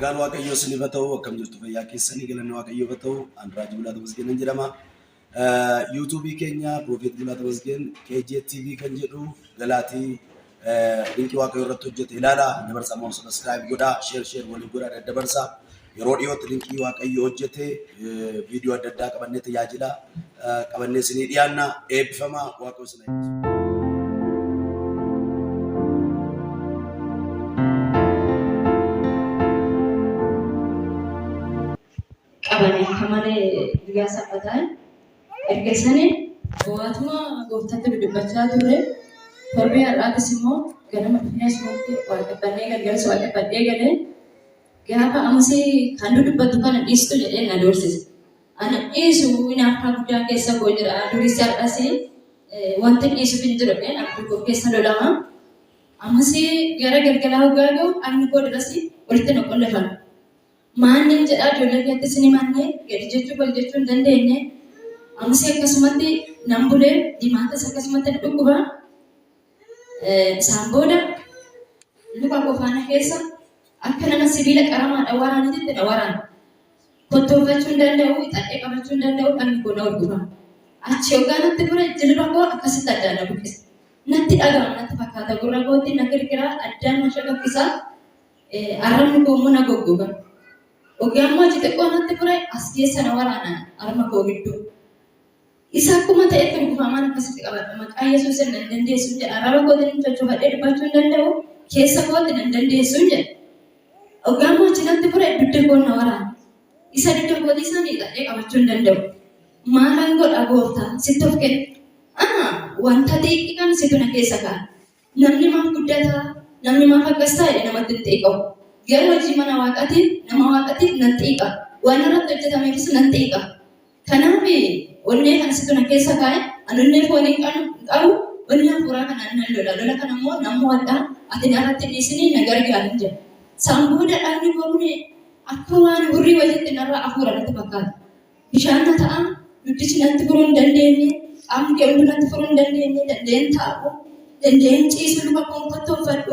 Nagaan Waaqayyoo isiniif haa ta'u. Akkam jirtu fayyaa keessanii galanni Waaqayyoof haa ta'u. An Raajii Bulaa Tamasgeenan jedhama. Yuutuubii keenya Piroofeet Bulaa Tamasgeen KJTV kan jedhu galaatii dinqii Waaqayyoo irratti hojjete ilaala. Dabarsaa immoo sabiskiraayib godhaa, sheer sheer waliif godhaa daddabarsaa. Yeroo dhiyootti dinqii Waaqayyoo hojjete viidiyoo adda addaa qabannee tajaajila qabannee isinii dhiyaanna. Eebbifamaa Waaqayyo isin haa eebbisu. Qabani akka malee guyyaa sanbataa erga sani waatuma gooftaatti dudubbachaa turre. Torbee har'aatis immoo ganama dhufnee asumatti waaqeffannee galgalas waaqeffadhee galee gaafa amasii kan dudubbattu kana dhiistu jedhee na doorsise. Ani dhiisu hinaaffaa guddaa keessa koo jira. Duris har'as wanti dhiisuuf hin jiru jedheen abdii koo keessa lolama. Ammas gara galgalaa hoggaa ga'u dhagni koo duras walitti na qollofame. Maannin jedhaa ijoollee keettis ni manne gadi jechuu ol jechuu hin dandeenye. Ammas akkasumatti nan bulee jimaatas akkasumatti na dhukkuba. Isaan booda luka koo faana keessa akka nama sibiila qaramaadhaan waraanititti na waraana. Kottoonfachuu hin danda'u, hixadhee qabachuu hin danda'u, dhagni koo na hurgufa. Achi hoggaa natti bure jilba koo akkasitti addaan na buqqisa. Natti dhaga'ama natti fakkaata gurra kootti na kirkira addaan na shakakkisa. Arrabni koo immoo na goggoga. Hoggaa immoo achi xiqqoo natti bure as keessa na waraana harma koo gidduu. Isa akkuma ta'etti hurgufamaan akkasitti qabadha. Maqaa Yesuusin nan dandeessu jedha. Arraba kootiin coccofadhee dubbachuu hin danda'u. Keessa kootti nan dandeessu jedha. Hoggaa immoo achi natti bure dugda koo na waraana. Isa dugda kootii sana hiixadhee qabachuu hin danda'u. Maalan godha gooftaa sitti of kenna. Ana wanta xiiqii kana situ na keessa kaa'a. Namni maaf guddataa? Namni maaf akkas ta'a jedhe namatti hin xiiqa'u. Garuu hojii mana waaqatiin nama waaqatiin nan xiiqa. Waan irratti hojjetameefis nan xiiqa. Kanaaf onnee kana situ na keessa kaa'e, ani onnee foonii hin qabu, onnee hafuuraa kanaan nan lola. Lola kana immoo nan mo'adha, ati narratti hin dhiisinii na gargaarin jedhe. San booda dhagni koo kun akka waan hurrii wayiitti narraa hafuura natti fakkaata. Bishaan na ta'a, dugdichi natti furuu hin dandeenye, qaamni kee hundi natti furuu hin dandeenye, danda'een taa'u, danda'een ciisu, luka koo hin kottoonfadhu.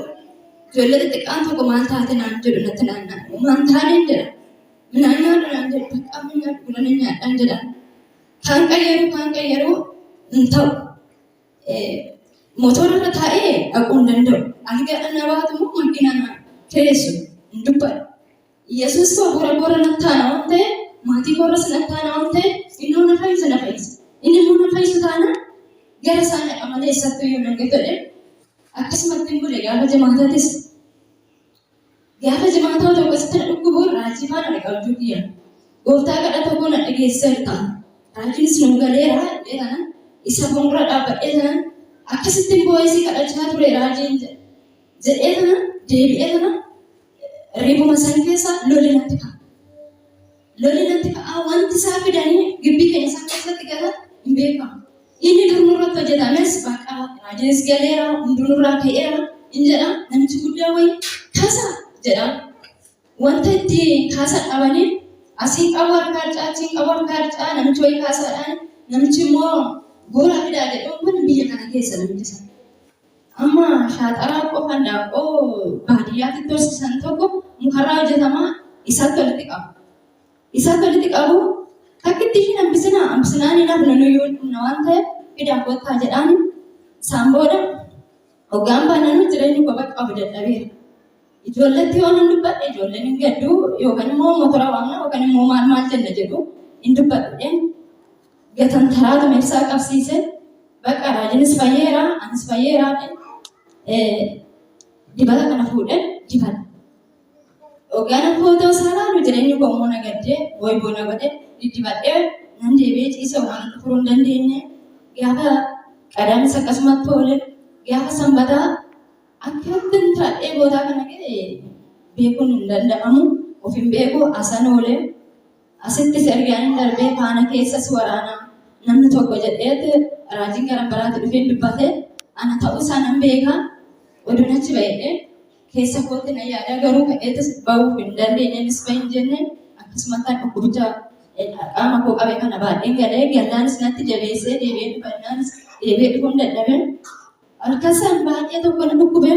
Ijoollee xixiqqaan tokko maal taate naan jedhu natti naanna'u. Maal taaneen jedha. Midhaan nyaadhu naan jedhu bakka amma nyaadhu buna nan nyaadhaan jedhan. Kaan qayyaruu kaan qayyaruu hin ta'u. Motora irra taa'ee dhaquu hin danda'u. Algaadhaan na baatu immoo makiinaa na kireessu hin dubbadhu. Yesuus koo bora bora na taana waan ta'eef maatii koorras na taana waan ta'eef innoo na fayyisa na fayyisa. Inni immoo na fayyisu taana gara isaa dhaqa malee eessattuu iyyuu nan gatu jedhee akkasumatti hin bule gaafa jimaataatis. Gaafa jimaataa otoo akkasitti na dhukkubu raajii faana dhaqa abjuu kiyya. Gooftaa kadhata koo na dhageesseerta. Raajiinis nuu galeera jedhee tana isa fuuldura dhaabbadhee tana akkasitti boo'ee si kadhachaa ture raajiin jedhee tana deebi'ee tana ribuma san keessa lolli natti ka'a. Lolli natti ka'a wanti isaa fidanii gibbii keenya isaan keessatti galan hin beekamu. Inni dur nurratti hojjetames bakka raajiinis galeera hunduu nurraa ka'eera in jedha namichi guddaa wayii kaasa jedha. Wanta itti kaasa dhabanii asiin qabu harka harcaa achiin qabu harka harcaa namichi wayii kaasaadhaan namichi immoo guuraa fidaa jedhuun kun biyya kana keessa namichi sana. Amma shaaxaraa qofa daaqqoo baadiyyaatti horsiisan tokko mukarraa hojjetama isatti walitti qabu. Isatti walitti qabu takkitti ishiin hambisinaa hambisinaan hin hafnu nuyyuu hin dhumna waan ta'eef fidaa kottaa jedhaan isaan booda hoggaan baananuu jireenyi koo bakka qabu dadhabeera. Ijoolletti yoo nan dubbadhe ijoolleen hin gaddu yookaan immoo motora waamna yookaan immoo maal maal jenna jedhu hin dubbadhu. Gatantaraatuma ibsaa qabsiise bakka raajinis fayyeera anis fayyeera dibata kana fuudhee dibadha. Hoggaan footoo isaa ilaalu jireenyi koo immoo na gaddee wayboo na godhe diddibadhee nan deebi'ee ciise waan itti furuu hin dandeenye gaafa qadaamis akkasumatti oole gaafa sanbataa akkamittiin taa'ee boodaa kana ga'e beekuun hin danda'amu of hin beeku asan oole asittis ergaan hin darbee faana keessas waraana namni tokko jedheet raajiin gara biraatti dhufee dubbate ana ta'uu isaa nan beeka oduun achi ba'ee keessa kootti na yaada garuu ka'eetis ba'uuf hin dandeenye innis ba'i hin jenne akkasumatti dhukkubicha qaama koo qabe kana baadheen galee gallaanis natti jabeessee deebi'ee dhufannaanis deebi'ee dhufuun dadhabe halkan san baay'ee tokko na dhukkube.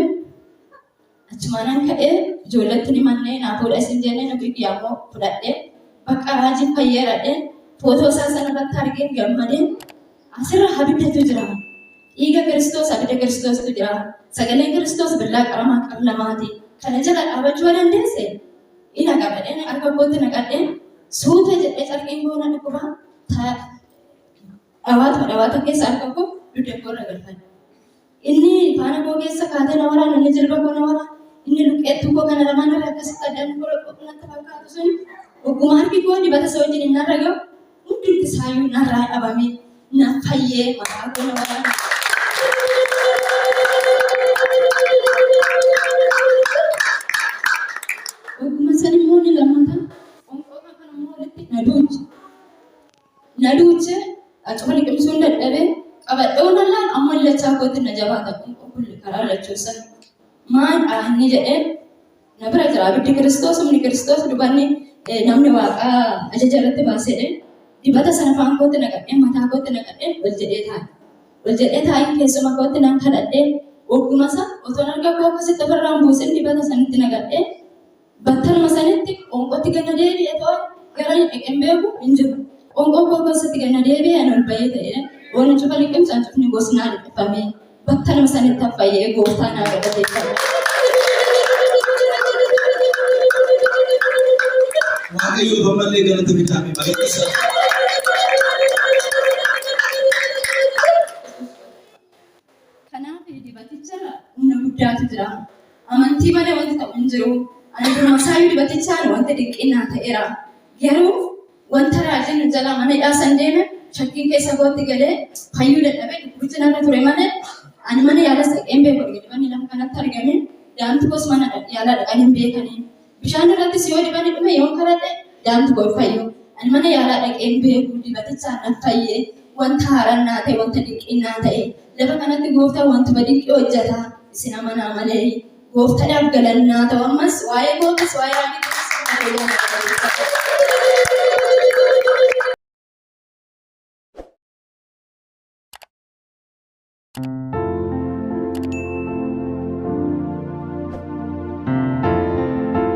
Achumaanan ka'ee ijoolletti ni mannee naa fuudha isin jennee nuti kiyyaa immoo fudhadhee bakka raajiin fayyeeradhee footoo isaa sanarratti argee gammadee asirra abiddatu jira. Dhiiga Kiristoos abidda Kiristoostu jira. Sagaleen Kiristoos billaa qaramaa qar lamaati. Kana jala dhaabachuu yoo dandeesse ina qabadheen harka kootti naqadheen suuta jedhee carqiin koo na dhukkuba dhawaatuma dhawaata keessa harka koo dugda koo irra galfadhe. Inni faana koo keessa kaatee na waraana, inni jilba koo na waraana, inni luqqeettuu koo kana lamaan irra akkasitti addaan koloqotu natti fakkaatu sun ogguma harki koo dibata isa wajjin hin narra ga'u hundumti isaayyuu narraa dhabamee na fayyee mataa koo na waraana. Ogguma san immoo inni lammataa qoonqoo kana immoo walitti na duuche. Na duuche cufa liqimsuun dadhabe qabadhee waan laan amma lachaa kootti na jabaata qoonqoo kun karaa lachuu san maal inni jedhee na bira jira abiddi Kiristoos humni Kiristoos dubanni namni waaqaa ajaja irratti baasedhe dibata sana afaan kootti naqadhee mataa kootti naqadhee ol jedhee taa'e. Ol jedhee taa'ee keessuma kootti nan kadhadhee ogguma isaa otoon harka koo akkasitti ofirraan buusin dibata sanitti naqadhee battaluma sanitti qoonqootti ganna deebi'e ta'e gara hin dhaqeen beeku hin jiru. Qoonqoo koo keessatti ganna deebi'e ani ol bahee ta'e waan cufa liqimsaan cufni gosnaa liqimfamee battaluma sanitti fayyee gooftaa naa galateeffame. Waaqayyo ammallee galata bitaame baay'isa. Kanaaf dibaticharra humna guddaatu jira. Amantii malee wanti ta'u hin jiru. Ani duruma isaayyuu dibatichaan wanta dinqinnaa ta'eera. Garuu wanta raajiin nu jalaa mana hidhaa san deeme shakkiin keessa kootti galee fayyuu dadhabee dhukkubichi narra ture malee ani mana yaalas dhaqeen beeku dibanni lafa kanatti argame daa'imti koos mana yaalaa dhaqanii hin beekanii. Bishaan irrattis yoo dibanni dhume yoon kadhadhe daa'imti koo hin fayyu. Ani mana yaalaa dhaqeen beeku dibatichaan nan fayyee wanta haaraan naa ta'e wanta dinqiin naa ta'e lafa kanatti gooftaan wantuma dinqii hojjeta isin amanaa malee gooftaadhaaf galannaa ta'u ammas waa'ee kootis waa'ee raajii kootis.